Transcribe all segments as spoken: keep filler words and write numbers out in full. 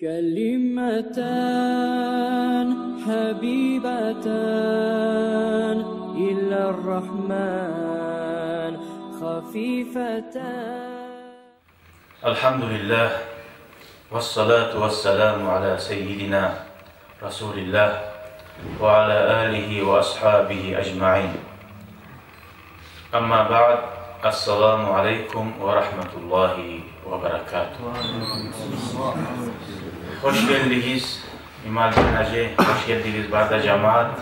كلمتان حبيبتان إلى الرحمن خفيفتان. الحمد لله، والصلاة والسلام على سيدنا رسول الله وعلى آله وأصحابه أجمعين. أما بعد، السلام عليكم ورحمة الله وبركاته. Хош гелдигиз, Ималдин гьажи, хош гелдигиз, бары да жамаат.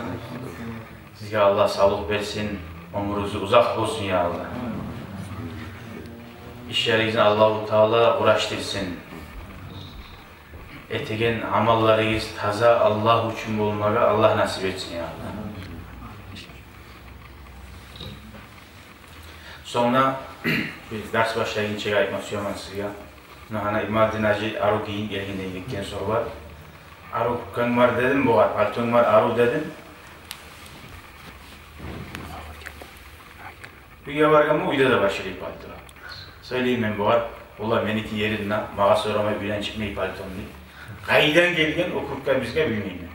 Сизге Аллагь савлукъ берсин, оьмюрюгюз узакъ болсун, я Аллагь. Ишлеригизни Аллагьу Таала къурашдырсын. Этеген амалларыгъыз таза Аллагь учун болмагъа Аллагь насип этсин, я Аллагь. Сонг бир дарс башлайгъынча айтма сюемен сизге. Муна гьана Ималдин гьажи арив гийинип гелген, гетген соргъа. Арив куртканг бар дедим бугъар, пальтонг бар арив дедим. Уьйге баргъанман, уьйде де бар шолай пальто. Сёйлеймен бугъар, валлагь, меники еринде, магъа сорамай уьйден чыкъмай пальтом, дей. Къайдан гелген о куртка бизге, билмеймен.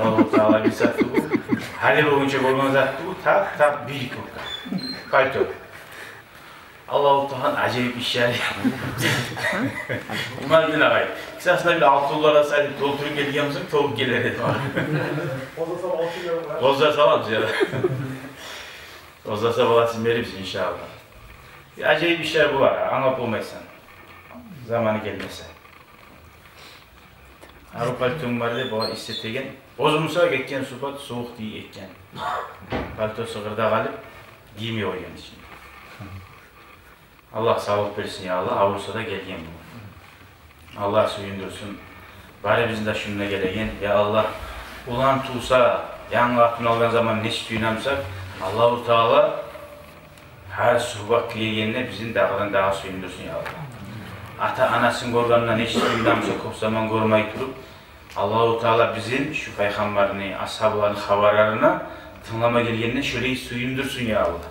Аллагьу Таала бир зат тюгюл, гьали болгъунча болгъан зат тюгюл, тап, тап бир куртка, пальто. Аллагьу Тааланы ажайып ишлери. Ималдин агъай, кисасына бир алтынлар салып толтуруп гелген болсанг, толуп гелер эди. Къоза саламыз я. Къоза саламыз, баласын берибиз, иншааллагь. Ажайып ишлер булар, англап болмайсан, заманы гелмесе. Арив пальтонг бар деп, бугъар исси тийген. Оьзю буса гетген субат сувукъ тие этген. Пальтосу къырда къалып, гиймей къойгъан ичинде. Аллагь савлукъ берсин, я Аллагь, авруса да гелген бу. Аллагь сююндюрсюн барыбызны да шунда гелеген. Я Аллагь, улан тувса, янгы къатын алгъан заман нечик сююне бусакъ, Аллагьу Таала гьар субат гелгенде бизин дагъыдан-дагъы сююндюрсюн, я Аллагь. Ата-анасын гёргенде нечик сююне буса, кёп заман гёрмей туруп, Аллагьу Таала бизин шу пайхаммарны, асгьабаланы хабарларына тынглама гелгенде шолай сююндюрсюн, я Аллагь.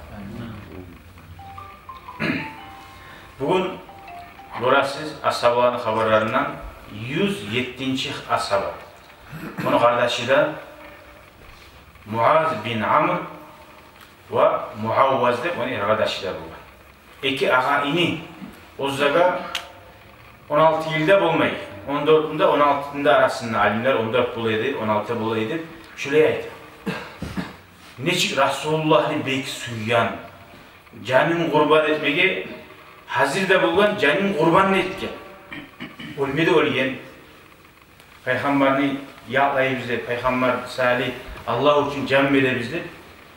Бугюн гёресиз, асгьабаланы хабарларындан юз еттинчи асгьаба. Муну къардашы да Муаз бин Амр ва Муавваз деп, ону эр къардашы да болгъан. Эки агъа-ини оьзлеге он алты йыл да болмай, он дёртню де, он алтыны да арасында, алимлер он дёрт бола эди, он алты бола эди деп, шолай айта. Нечик Расулуллагьны бек сюйген, жанын къурбан этмеге гьазир де болгъан, жанын къурбан да этген. Оьлме де оьлген. Пайхаммарны якълайбыз деп, пайхаммар саялы Аллагь учун жан беребиз деп.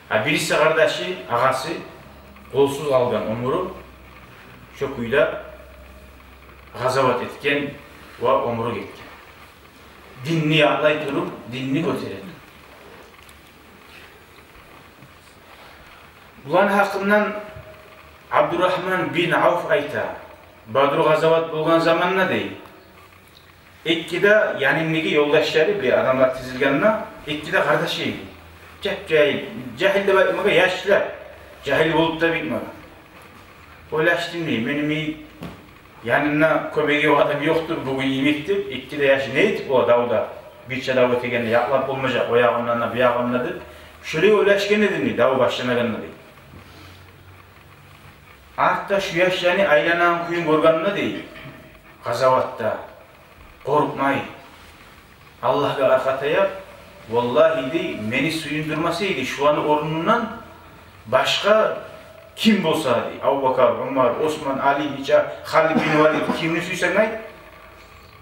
А бириси къардашы, агъасы къолсуз къалгъан оьмюрю, шо кюйде къазават этген ва оьмюрю гетген. Динни якълай туруп, динни гётере туруп. Буланы гьакъындан Абдурагьман бин Авф айта, Бадру къазават болгъан заманда, дей, эки де янынгдагъы ёлдашлары, бир адамлар тизилгенде, эки де къардашы эди. Жап-жагьил, жагьил деп айтмагъа, яшлар. Жагьил болуп да битмеген. Ойлашдым, дей, мени янымда кёмеге адам ёкъдур бугюн йимик деп, эки де яш не этип бола давда? Бирче дав этегенде якълап болмажакъ, о ягъындан да, бу ягъындан да деп. Шолай ойлашгъан эдим, дей, дав башланагъанда, дей. Артда шу яшланы айланагъан кюйюн гёргенде, дей, къазаватда къоркъмай, Аллагьгъа аркъа таянып, валлагьи, дей, мени сююндюрмесе эди шуланы орнундан башгъа ким болса, дей, Абубакар, Умар, Осман, Али, нече, Халид бин Валид, кимни сюйсенг айт,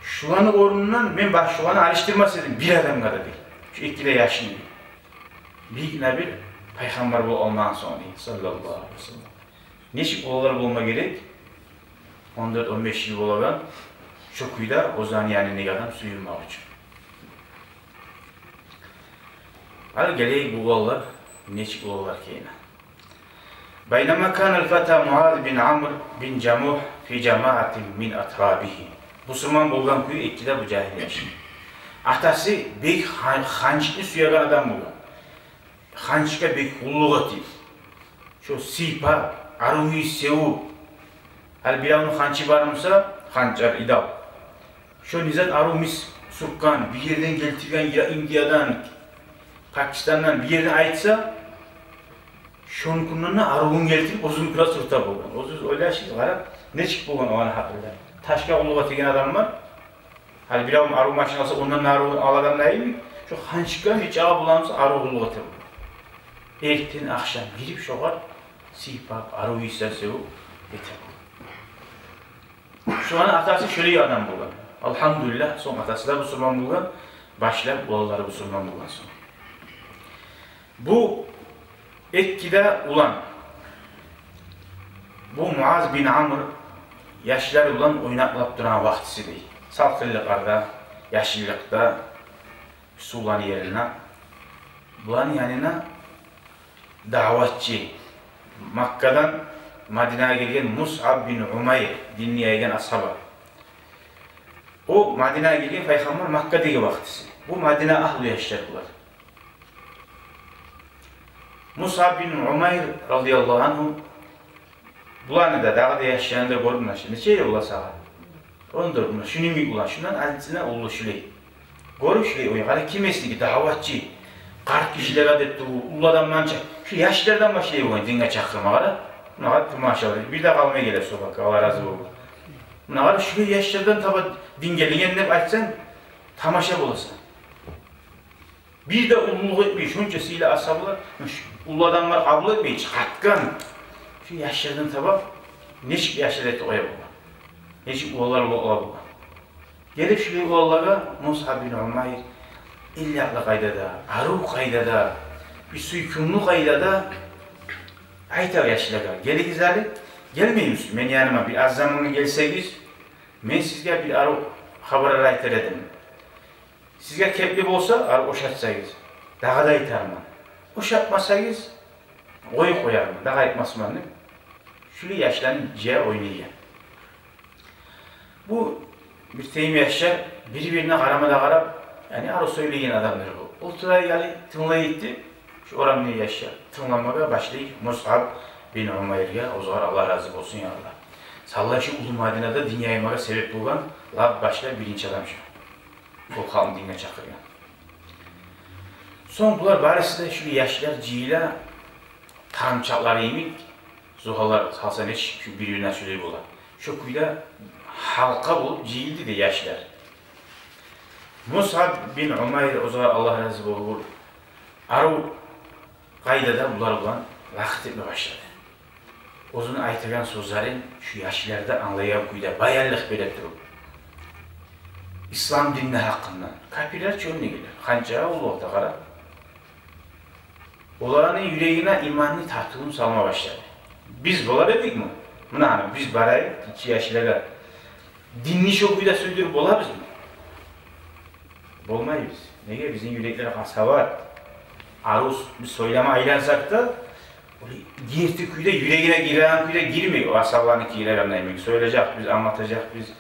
шуланы орнундан мен баш-, шуланы алышдырмас эдим бир адамгъа да, дей. Шу эки де яшны, дей. Бир гине бир пайхаммар болуп алмагъан сонг, дей, саллаллагьу алайгьи ва саллам. Нечик олар болма герек? Он дёрт, он беш йыл болагъан, шо кюйде оьзлени янындагъы адам сююнмек учун. Гьали гелейик, бу уланлар нечик уланлар экени. بينما كان الفتى معاذ بن عمرو بن جموح في جماعة من أترابه. Бусурман болгъан кюй эки де бу жагьил яш. Атасы бек хан-, ханчыкъны сюеген адам болгъан. Ханчгъа бек къуллукъ этип, шо сыйпап, арив севип. Гьали биревню ханчы бар буса, ханчар идал. Шо не зат арив мис сюртген, бир ерден гелтирген, я Индиядан, Пакистандан, бир ерден айтса, шонукундан да аривун гелтирип, оьзюню кюре сюрте болгъан. Оьзюгюз ойлашыгъыз, къарап, нечик болгъан оланы гьакъыллары. Ташгъа къуллукъ этеген адамлар, гьали бирев арив машин алса, ондан да аривун алар да йимик, шо ханчкъа нечакъы булан буса, арив къуллукъ эте болгъан. Эртен-ахшам гирип, шогъар сыйпап, арив ийис сёгюп эте болгъан. Шоланы атасы шолай адам болгъан. Алгьамдулиллагь, сонг атасы да бусурман болгъан, башлап уланлары бусурман болгъан сонг. Бу эки де улан, бу Муаз бин Амр яшлар булан ойнакълап турагъан вакътиси дей. Салкъынлыкъларда, яшыллыкъда, сувланы еринде. Буланы янына даъватчы, Маккадан Мадинагъа гелген Мусъаб бин Умайр, динни яйгъан асгьаба. О Мадинагъа гелген, Пайхаммар Маккадагъы вакътиси. Бу Мадина агьлу яшлар булар. Мусъаб бин Умайр, радияллагьу ангьу, буланы да, дагъы да яшланы да гёрюп, муна шу нече йыл бола сагъа? Он дёрт, муна шуну йимик улан, шундан азизине уллу шулай. Гёрюп шулай, ой, къара, ким эсиги, даъватчы, къарт гишилеге деп тюгюл, уллу адамланы чакъ-, шу яшлардан башлай болгъан динге чакъырма, къара. Муна къара, тамаша, бир де къалмай геле собакъгъа, Аллагь рази болгъан. Муна къара, шулай яшлардан таба дин гелген деп айтсанг, тамаша боласан. Бир де уллулукъ этмей, шунча сыйлы асгьабалар, ш-, уллу адамлар къабул этмей, чыгъартгъан. Шу яшлардан таба нечик яшлар этип къоя болгъан? Нечик уланлар бола болгъан? Гелип шулай уланлагъа Мусъаб бин Умайр иллакълы къайдада, арив къайдада, бир сюйкюмлю къайдада айта яшлагъа: «Гелигиз гьали, гелмеймисиз мени яныма, бир аз замангъа гелсегиз, мен сизге бир арив хабарлар айтар эдим. Сизге кепли болса, арив ошатсагъыз, дагъы да айтарман. Ошатмасагъыз, къоюп къоярман, дагъы айтмасман», — деп, шулай яшланы жыя ойнайгъан. Бу бир тайма яшлар бир-бирине къарама да къарап, яни арив сёйлейген адамлар бу. Олтура гьали, тынглай эди шу орамны яшлар. Тынгламагъа башлай Мусъаб бин Умайргъа, огъар Аллагь рази болсун, я Аллагь. Савлай шу уллу Мадинада дин яймагъа себеп болгъан лап башлап биринчи адам шу. Кёп халкъны динге чакъыргъан. Сонг булар барысы да, шу яшлар жыйыла, тагъын чакълар йимик, зугьалар салса нечик шу бир-бирине сюйли бола. Шу кюйде гьалкъа болуп жыйылды дей яшлар. Мусъаб бин Умайр, огъар Аллагь рази болгъур, арив къайдада булар булан лакъыр этме башлады. Оьзюню айтагъан сёзлерин шу яшлар да англайгъан кюйде баянлыкъ бере туруп, ислам динни гьакъындан. Капирлер чи онда геле, ханча уллу ота къара. Оланы юрегине иманны татывун салма башлады. Биз болар эдикми? Муна, гьана, биз барайыкъ, гиччи яшлагъа динни шо кюйде сюйдюрюп болабызмы? Болмайбыз. Неге? Бизин юреклер къасават. Арив биз сёйлеме айлансакъ да, олай герти кюйде, юрегине гиреген кюйде гирмей. О асгьабаланы гирегени йимик. Сёйлежекбиз, англатажакъбыз.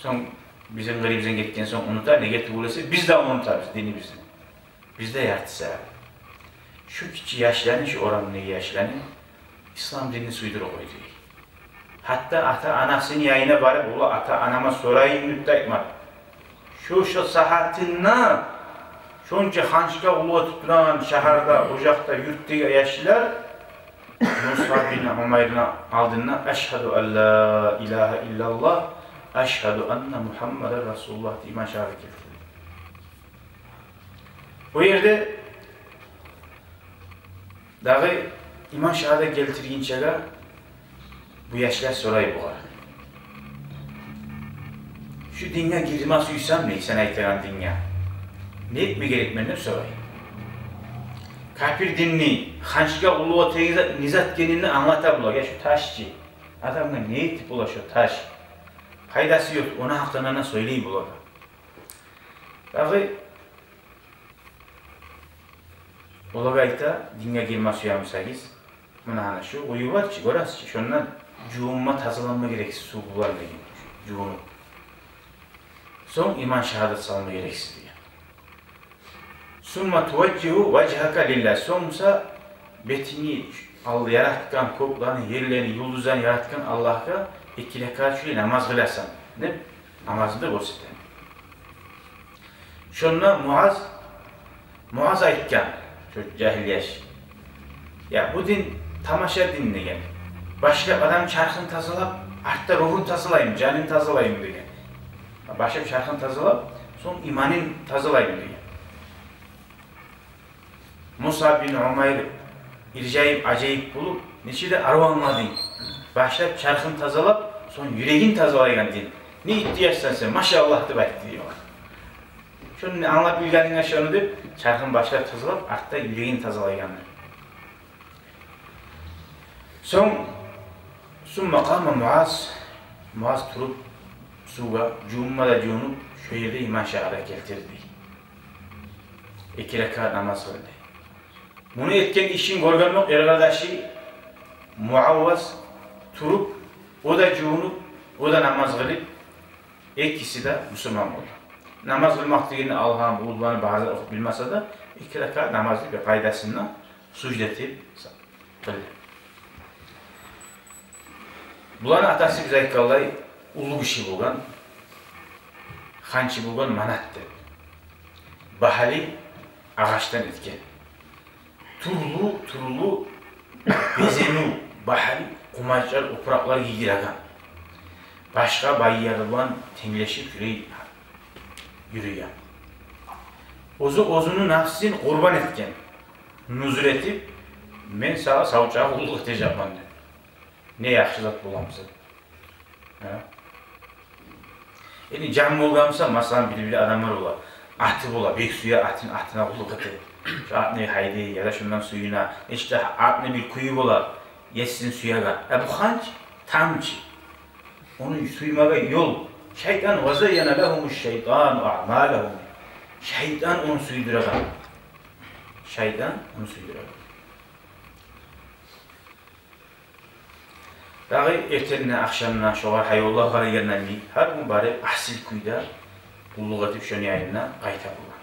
Сонг бизин къырыйыбыздан гетген сонг унута, неге тюгюл эсе, биз де унутабыз динибизни. Биз де яртысы. Шу гиччи яшланы, шу орамны яшланы ислам динни сюйдюрюп къойду. Гьатта ата-анасыны янына барып, ола, ата-анама сорайым деп де айтмады. Шо, шо сагьатында шонча ханчгъа уллу этип турагъан шагьарда, ожакъда, юртдагъы яшлар Мусъаб бин Умайрны алдында: «Ашгьаду ан ла илагьа иллаллагь, ашгьаду анна Мугьаммадан расулуллагь», — деп иман шагьадат гелтирди. О ерде дагъы иман шагьадат гелтиргинчеге бу яшлар сорай бугъар: «Шу динге гирме сюйсем, не, сен айтагъан динге, не этме герекмен?» — деп сорай. Капир динни, ханчгъа уллу этеген зат не зат экенин англата булагъа. Я шу таш чы, адамгъа не этип бола шу таш? Пайдасы ёкъ, ону гьакъындан сёйлей булагъа. Дагъы олагъа айта: «Динге гирме сюе бусагъыз, муна гьана шу къую бар чы, гёресиз чи, шонда жувунма, тазаланма герексиз сув булан, — деген, — жувунуп. Сонг иман шагьадат салма герексиз», — деген. «Сумма туважжигьу важгьака лиллагь, сонг буса бетинги ал яратгъан кёклени, ерлени, юлдузланы яратгъан Аллагьгъа эки ракаат шулай намаз къыласан», — деп намазны да гёрсете. Шонда Муаз, Муаз айтгъан, шо жагьил яш: «Я, бу дин тамаша дин, — деген. — Башлап адам чархын тазалап, артда ругьун тазалаймы, жанын тазалаймы, — деген. — Башлап чархын тазалап, сонг иманын тазалаймы», — деген. Мусаб бин Умайр иржайып, ажайып болуп: «Нече де арив англады. Башлап чархын тазалап, сонг юрегин тазалайгъан дин. Не итти яшсан сен, машаллагь», — деп айтды, дей. «Шону англап билгенинге шону», — деп, чархын башлап тазалап, артда юрегин тазалайгъанды. Сонг, сумма къама Муаз, Муаз туруп, сувгъа жувунма да жувунуп, шо ерде иман шагьадат гелтирди. Эки ракаат намаз къылды. Муну этген ишин гёргенокъ эркъардашы Муавваз туруп, о да жувунуп, о да намаз къылып, экиси де бусурман болду. Намаз къылмакъ дегенни алгъан, бу уллуланы бары да охуп билмесе де, эки ракаат намазны бир къайдасында сужда этип къылды. Буланы атасы, биз айтгъанлай, уллу гиши болгъан, ханчы болгъан Манат деп. Багьалы агъачдан этген. Тюрлю-тюрлю безенив, багьалы къумачлар, опуракълар гийдиреген. Башгъа байлар булан тенглешип юрюй-, юрюйген. Оьзю оьзюню нафсын къурбан этген. Нузур этип: «Мен сагъа сав чакъы къуллукъ этежекмен», — деп. Не яхшы зат боламыса. Гьа? Энди жан болгъанмыса, масала, бир-бир адамлар бола, аты бола, бек сюе атын, атына къуллукъ эте. Шо атны гьайдай, яда шондан сююне. Иште атны бир кюю бола, есин сюеген. Э, бу ханч тамчы. Ону сюймеге ёл. Шайтан, ва зайяна лагьуму шайтану аъмалагьум. Шайтан ону сюйдюреген. Шайтан ону сюйдюреген. Дагъы эртенден ахшамына шогъар гьайванлар къарайгъандан, гьар гюн барып, асил кюйде къуллукъ этип, шону янына къайта болгъан.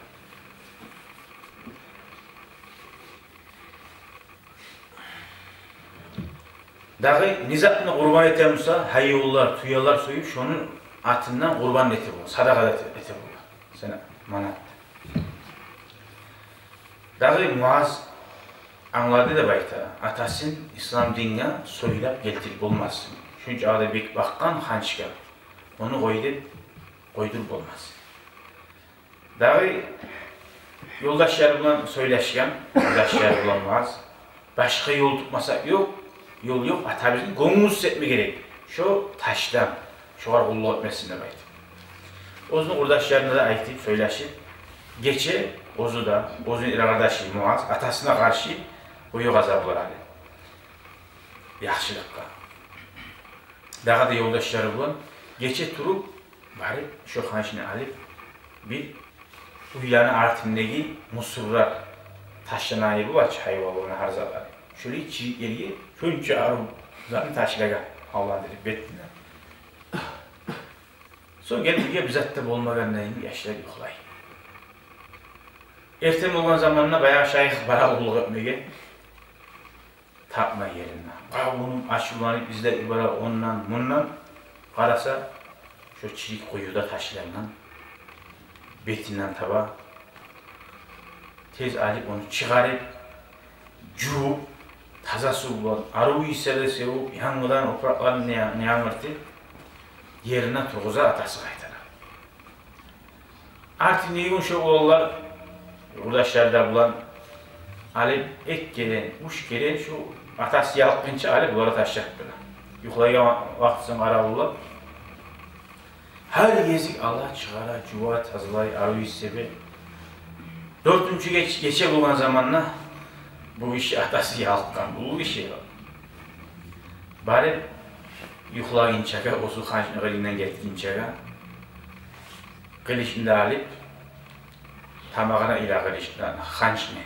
Дагъы не затны къурбан этемиса, гьайванлар, тюелер союп, шону атындан къурбан этип болгъан, садагъа да этип, этип болгъан. Сен Манат. Дагъы Муаз англады деп айта, атасын ислам динге сёйлеп гелтирип болмас. Шунча да бек бакъгъан ханчгъа, ону къой деп къойдуруп болмас. Дагъы ёлдашлары булан сёйлешген, ёлдашлары булан Муаз: «Башгъа ёл тутмасакъ ёкъ, ёл ёкъ, атабызны гёнгюсюз этме герек шо ташдан, шогъар къуллукъ этмесин», — деп айтып. Оьзюню къурдашларына да айтып, сёйлешип, гече оьзю де, оьзюню эркъардашы Муаз атасына къаршы къую къаза булар гьали. Яхшылыкъгъа. Дагъы да ёлдашлары булан гече туруп, барып, шо ханчны алып, бир уьйлени артындагъы мусоргъа ташланагъан ер бар чы, гьайванланы гьар затлары. Шолай чирик ерге шонча арив затны ташлагъан, авландырып бетинден. Сонг гелип уьйге бир зат да болмагъандай яшлар юхлай. Эртен болгъан заманда баягъы шайых бара къуллукъ этмеге, тапмай ерин. Къабунуп, ачувланып, излеп йибере ондан, мундан. Къараса, шо чирик къуюда ташлангъан, бетинден таба. Тез алып, ону чыгъарып, жувуп, таза сув булан, арив ийислер де севуп, янгыдан опуракъларын не-, янгыртып, ерине тургъуза, атасы къайтара. Артындагъы гюн шо уланлар, къурдашлары да булан алып, эки керен, уьч керен шо атасы ялкъгъынча алып, булар да ташлап тура. Юхлайгъан вакътисин къаравуллап, гьар гезик ала, чыгъара, жува, тазалай, арив ийис себе. Дёртюнчю геч-, гече болгъан заманда бу гиши, атасы ялкъгъан, уллу гиши, барып, юхлагъынчагъа, оьзю ханчны къырыйындан гетгинчеге, къылычны да алып, тамагъына ила къылычдан ханчны.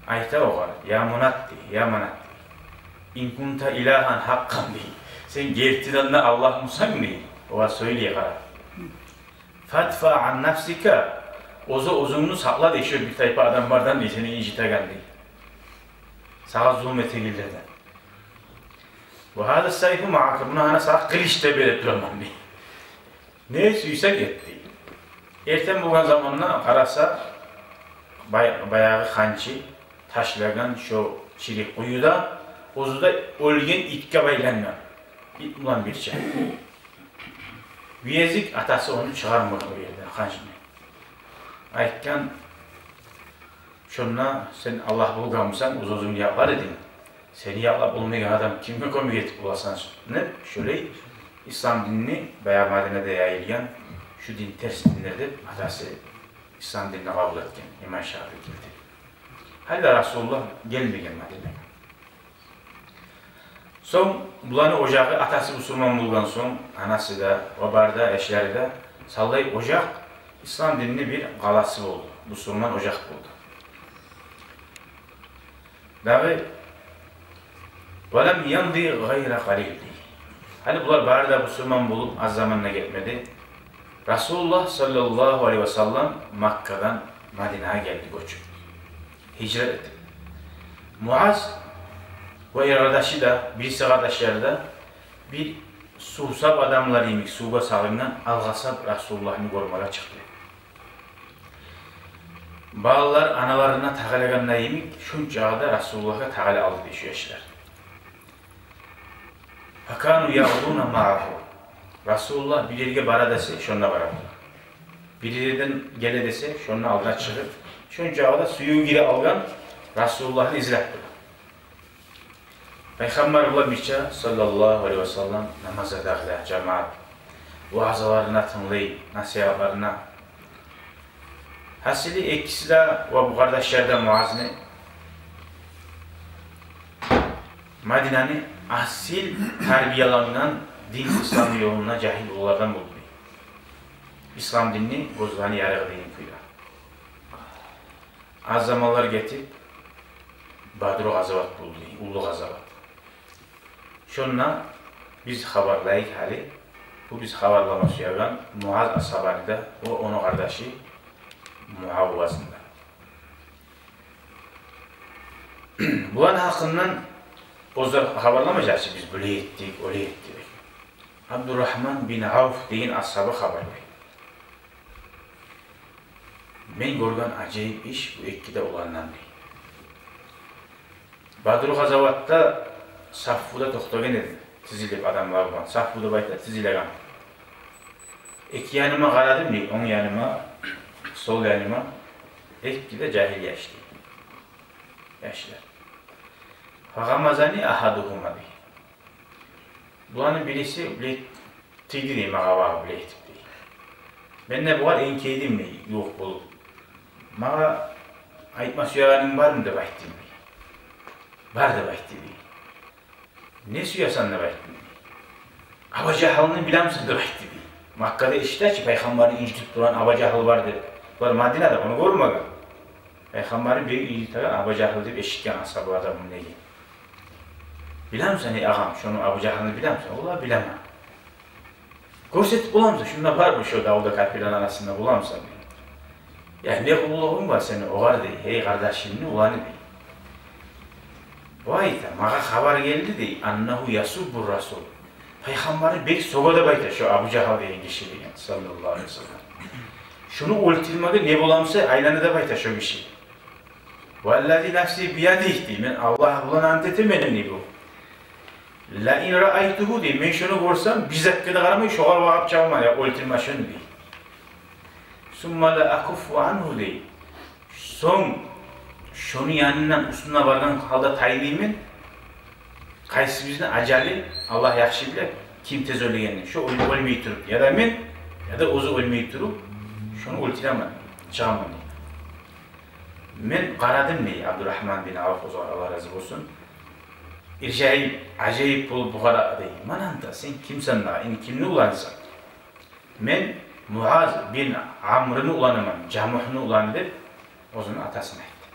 Айта огъар: «Я Манат, — дей, — я Манат, — дей, — ин кунта илагьан гьакъкъан, — дей, — сен гертиден де Аллагьмусан, — дей, — огъар сёйлей къара. — Фадфа ан нафсика, оьзю оьзюнгню сакъла, — дей, — шо бир тайпа адамлардан, — дей, — сени инжитеген, — дей, — сагъа зулму этегенлерден. Ва гьаза сайфу маака, муна гьана сагъа къылыч да берип тураман, — дей. — Не сюйсенг эт, — дей. Эртен болгъан заманда къараса, бай-, баягъы ханчы ташлагъан шо чирик къуюда, оьзю де оьлген итге байлангъан. Ит булан бирче. Бир гезик атасы ону чыгъармагъан о ерден, ханчыны. Айтгъан: «Шонда сен Аллагь болгъанмысан, оьз-оьзюнгню якълар эдинг. Сени якълап болмайгъан адам кимге кёмек этип боласан?» — деп, шолай ислам динни баягъы Мадинада яйылгъан, шу дин терс диндир деп, атасы ислам динни къабул этген, иман шагьадат гелтирген. Гьали де Расулуллагь гелмеген Мадинагъа. Сонг буланы ожагъы, атасы бусурман болгъан сонг, анасы да, ва бары да яшлары да, саллай ожакъ ислам динни бир къаласы болду, бусурман ожакъ болду. Дагъы: «Ва лам янди гъайра къалил», — дей. Гьали булар бары да бусурман болуп аз заман да гетмеди, Расулуллагь саллаллагьу алайгьи ва саллам Маккадан Мадинагъа гелди гёчюп, гьижрат этип. Муаз ва эр къардашы да, бириси къардашлары да бир сувсап адамлар йимик, сувгъа салынгъан, алгъасап Расулуллагьны гёрмеге чыкъды. Балалар аналарына тагъылагъанда йимик, шунчагъы да Расулуллагьгъа тагъыла алды дей шу яшлар. «Факану ягъдуна магьагьу». Расулуллагь бир ерге бара десе, шонда барады. Бир ерден геле десе, шонда алдына чыгъып, шончагъы да сююв гире алгъан Расулуллагьны излеп тура. Пайхаммар булан бирче, саллаллагьу алайгьи ва саллам, намазгъа да геле, жамаат, ваазларына тынглай, насигьатларына. Гьасили, экиси де, ва бу къардашлар да Муазны Мадинаны асил тарбиялангъан дин, ислам ёлуна жагьил уланлардан болду. Ислам динни гёзлени ярыгъы деген кюйде. Аз заманлар гетип, Бадру къазават болду, уллу къазават. Шонда биз хабарлайыкъ гьали. Бу биз хабарлама сюеген Муаз асгьабаны да, о, ону къардашы Муаввазны да. Буланы гьакъындан оьзлер хабарламажакъ чы, биз булай этдик, олай этдик. Абдурагьман бин Авф деген асгьаба хабарлай. Мен гёрген ажайып иш бу эки де уландан, дей. Бадру къазаватда саффуда токътагъан эдим, тизилип адамлар булан. Саффу деп айта тизилеген. Эки яныма къарадым, дей, онг яныма, сол яныма, эки де жагьил яш, дей. Яшлар. Фагъамазани агьадугьума, дей. Буланы бириси булай тийди, дей, магъа багъып булай этип, дей. Мен де бугъар энкейдим, дей, ювукъ болуп. Магъа айтма сюегенинг бармы деп айтдым, дей. Бар деп айтды, дей. Не сюесен деп айтдым, дей. Абу Жагьлны билемисен деп айтды, дей. Маккада эшите чи пайхаммарны инжитип турагъан Абу Жагьл бар деп. Булар Мадинада, ону гёрмеген. Пайхаммарны бек инжитеген Абу Жагьл деп эшитген асгьабалардан муну деген. Билемисен, эй агъам, шону Абу Жагьлны билемисен? Валлагь, билемен. Гёрсетип боламысан? Шунда бармы, шо давда капирлени арасында боламысан, дей. Я не къуллугъунг бар сени огъар, дей, гьей къардашынгны уланы, дей. О айта, магъа хабар гелди, дей, аннагьу ясуббу расул. Пайхаммарны бек сёге деп айта шо Абу Жагьл деген гиши, деген, саллаллагьу алайгьи ва саллам. Шуну оьлтюрмеге не боламыса айлана деп айта шо гиши. Валлази нафси биядигь, дей, мен Аллагь булан ант этемен, дей, бу. Ла ин раайтугьу, дей, мен шону гёрсем, бир затгъа да къарамай, шогъар багъып чабаман, я оьлтюрме шону, дей. Сумма ла акуффу ангьу, дей. Сонг шону янындан, уьстюне баргъан гьалда таймайман. Къайсыбызны ажалы, Аллагь яхшы биле, ким тез оьлегенин. Шо оьл-, оьлмей туруп, яда мен, яда оьзю оьлмей туруп, шону оьлтюремен, чыгъаман, дей. Мен къарадым, дей, Абдурагьман бин Авф, оьзюне Аллагь рази болсун. Иржайып, ажайып болуп бугъар, дей. Ман анта, сен кимсен дагъы, энни кимни уланысанг? Мен Муаз бин Амрны уланыман, Жамугьну уланы, деп, оьзюню атасына айтды.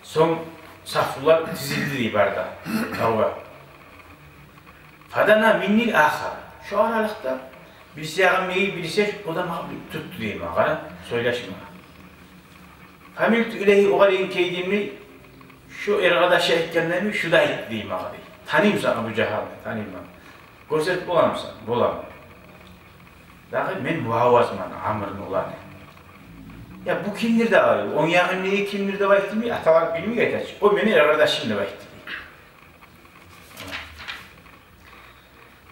Сонг сафлар тизилди, дей, бары да давгъа. Фадана миннил ахар. Шо аралыкъда бириси ягъымгъа гелип, бириси, о да магъа тутду, дей, магъа, сёйлешме. Фамилту илейгьи, огъар энкейдим, дей, шо эр къардашы айтгъанны, дей, шу да айтды, дей, магъа, дей. Танымысан Абу Жагьлны? Таныман. Гёрсетип боламысан? Боламан. Дагъы мен Муаввазман, Амрны уланы. Я бу кимдир деп, онг ягъымдагъы кимдир деп айтдым, аталар билмей айта чы. О мени къардашым деп айтды.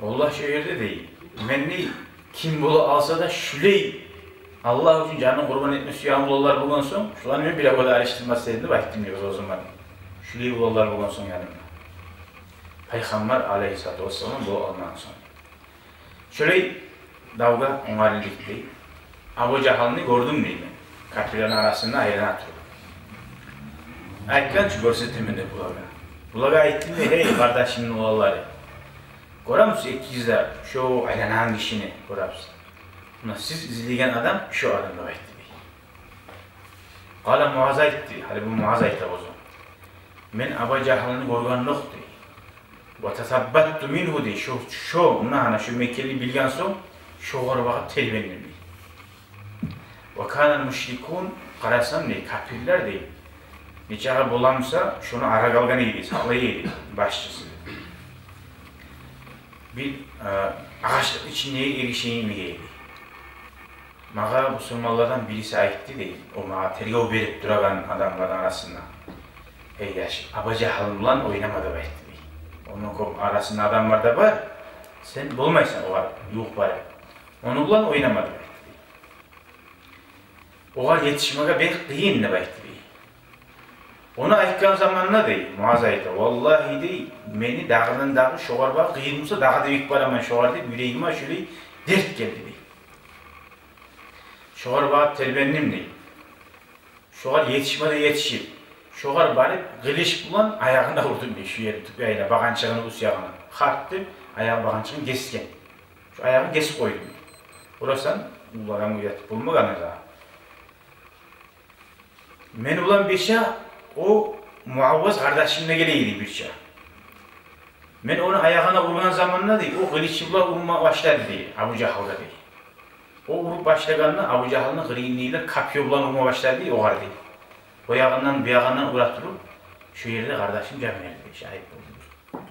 Олар шо ерде дей, мени ким бола алса да, шулай Аллагь учун жанын къурбан этме сюеген уланлар болгъан сонг, шуланы мен бир авада алышдырмас эдим деп айтдым дей оьз-оьзюме. Шулай уланлар болгъан сонг янымда. Пайхаммар алайгьиссалату вассалам бола алмагъан сонг. Шолай давгъа онгарылдыкъ дей. Абу Жагьлны гёрдюм дей мен, капирлени арасында айлана туруп. Айтгъан чы гёрсетемен деп булагъа. Булагъа айтдым дей: «Гьей, къардашымны уланлары, гёремисиз экигиз де шо айланагъан гишини, гёремисиз? Муна сиз излейген адам шо адам», — деп айтды дей. Къала Муаз айтды, гьали бу Муаз айта оьзю: «Мен Абу Жагьлны гёргенокъ дей. Ва тасаббатту мингьу дей. Шо, шо, муна гьана шо мекенли билген сонг, шогъар багъып тербендим дей. Ва канал мушрикун, къарасам дей, капирлер дей, нечакъы боламыса, шону арагъа алгъан эди, сакълай эди башчысы. Бир, э, агъачлыкъ ичинде эришеген эди. Магъа бусурманлардан бириси айтды дей, о магъа тергев берип турагъан адамланы арасында: „Эй яш, Абу Жагьл булан ойнама“, – деп айтды дей. – Ону кёп арасында адамлар да бар, сен болмайсан огъар ювукъ барып. Ону булан ойнама“, – деп айтды дей. – Огъар етишмеге бек къыйын», – деп айтды дей. Ону айтгъан заманда дей, Муаз айта: «Валлагьи, – дей, – мени дагъыдан дагъы шогъар багъып, къыйын буса дагъы да бек бараман шогъар деп, юрегиме шолай дерт гелди, – дей. – Шогъар багъып тербендим, – дей. – Шогъар етишме де етишип, шогъар барып, къылыч булан аягъына урдум, – дей, – шо ерин, тюп ягъына, багъанчыгъыны уьст ягъына. Харт деп аягъы, багъанчыгъын гесген. Шо аягъын гесип къойдум. Къарасам, уллу адам уятып болмагъан эди. Мени булан бирче о Муавваз къардашым да геле эди бирче. Мен ону аягъына ургъан заманда, – дей, – о къылычы булан урма башлады, – дей, – Абу Жагьлгъа, – дей. – О уруп башлагъанда, Абу Жагьлны къырыйындагъылар копьё булан урма башлады, – дей, – огъар, – дей. – О ягъындан, бу ягъындан ура туруп, шо ерде къардашым жан берди, – дей, – шагьит болду.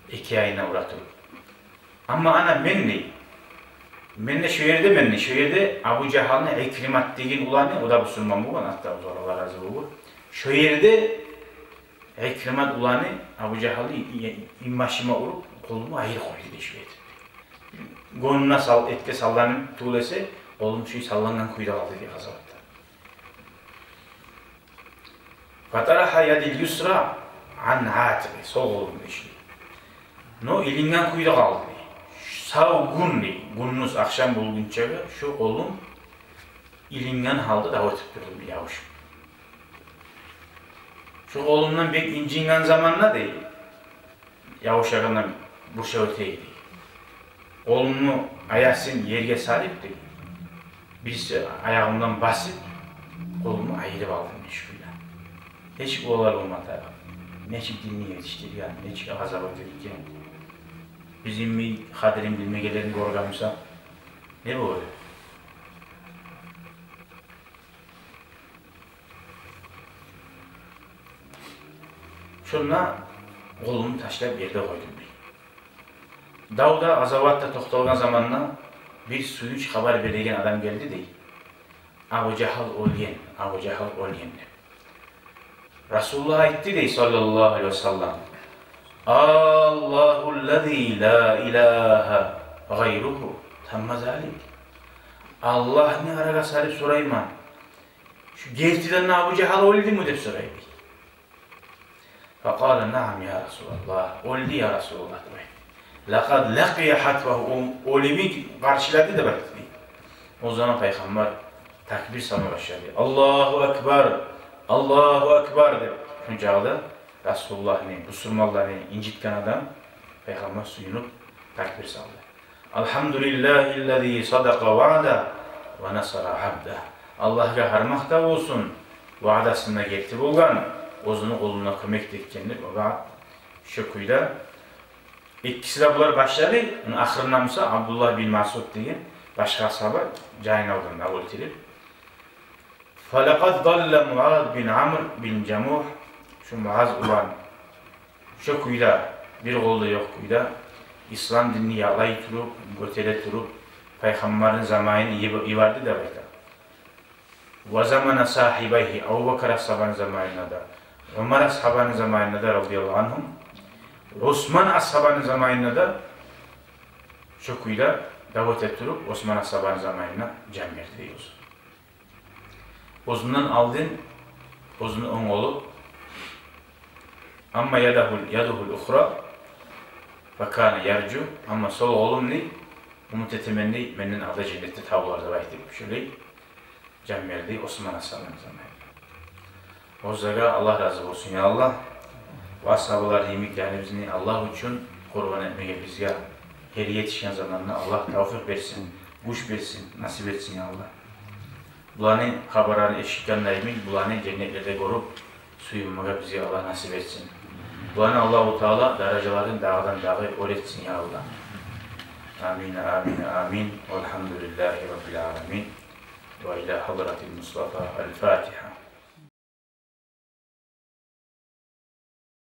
Эки янындан ура туруп. Амма ана мен, – дей, – мен де шо ердемен, – дей, – шо ерде Абу Жагьлны Икримат деген уланы, о да бусурман болгъан, ата-бабасы, Аллагь рази болгъур. Шо ерде Икримат уланы Абу Жагьлны и-, и-, инбашыма уруп, къолуму айырып къойду, – дей, – шо ерде. Гёнюне сал-, этге салланып тюгюл эсе, къолум шо саллангъан кюйде къалды, – дей, – къазаватда. Фатарагьа ядил юсра ан атикъи, сол къолумну иши. Но илинган кюйде къалды, – дей. – Сав гюн, – дей, – гюндюз ахшам болгъунчагъа шо къолум илинган гьалда дав этип турдум, – дей, – явушуп. Шо къолумдан бек инжинген заманда, – дей, – явушагъандан буршав этейди. Къолумну аясын ерге салып, – дей, – бириси аягъымдан басып, къолумну айырып алдым, – дей, – шо кюйде. Нечик олар болмаса, нечик динни етишдирген, нечик къазават этген. Бизин ми-, къадирин билмегенлерин гёрген буса, не болар?» Шонда къолумну ташлап ерде къойдум, – дей. Дав да, къазават да токъталгъан заманда бир сююнч хабар береген адам гелди, – дей. – «Абу Жагьл оьлген, Абу Жагьл оьлген», – деп. Расулуллагь айтды, – дей, – саллаллагьу алайгьи ва саллам: «Аллагьу ллази ла илагьа гъайругьу, тамма залик». Аллагьны арагъа салып сорайман, шо гертиден Абу Жагьл оьлдюмю деп сорай, – дей. Факъала: «Наам, я Расулаллагь, оьлдю, я Расулаллагь», – деп айтды. «Лакъад лакъия хатфагьу, о оьлюмню къаршылады», – деп айтды, – дей. О заман Пайхаммар такбир салма башлады. «Аллагьу акбар, Аллагьу акбар», – деп. Шончакъы да Расулуллагьны, бусурманланы инжитген адам, Пайхаммар сююнюп такбир салды. «Алгьамдулиллагьи ллази садакъа ваъдагьу ва насара абдагьу». Аллагьгъа гьар макътав болсун, ваъдасын да герти болгъан, оьзюню къулуна кёмек де этген деп. Ва баъд, шо кюйде экиси де булар башлады. Муну ахырында буса Абдуллагь бин Масъуд деген башгъа асгьаба жанын алгъан, дав этилип. «Фалакъад далла Муаз бин Амр бин Жамугь». Шо Муаз улан шо кюйде, бир къолу да ёкъ кюйде, ислам динни ялай туруп, гётере туруп, пайхаммарны заманын йиб-, йиберди деп айта. Ва замана сагьибайгьи, Абубакар асгьабаны заманында да, Умар асгьабаны заманында да, радияллагьу ангьум, Осман асгьабаны заманында да, шо кюйде дават этип туруп, Осман асгьабаны заманында жан берди дей оьзю. Оьзюнден алдын оьзюню онг къолу, амма ядагьу, ядугьул ухра, фа кана яржу, амма сол къолум дей, умут этемен дей, менден алда женнетде табулар деп айтып, шолай жан берди Осман асгьабаны заманында. Оьзлеге Аллагь рази болсун, я Аллагь. Ва асгьабалар йимик, яни, бизин Аллагь учун къурбан этмеге бизге гьали етишген заманда Аллагь тавфикъ берсин, гюч берсин, насип этсин, я Аллагь. Буланы хабарларын эшитгенде йимик, буланы женнетлерде гёрюп, сююнмеге бизге Аллагь насип этсин. Буланы Аллагьу Таала даражаларын дагъыдан-дагъы оьр этсин, я Аллагь. Амин, амин, амин. Валгьамдулиллагьи раббил аламин. Ва иля хадратил Мустафа аль-Фатигьа.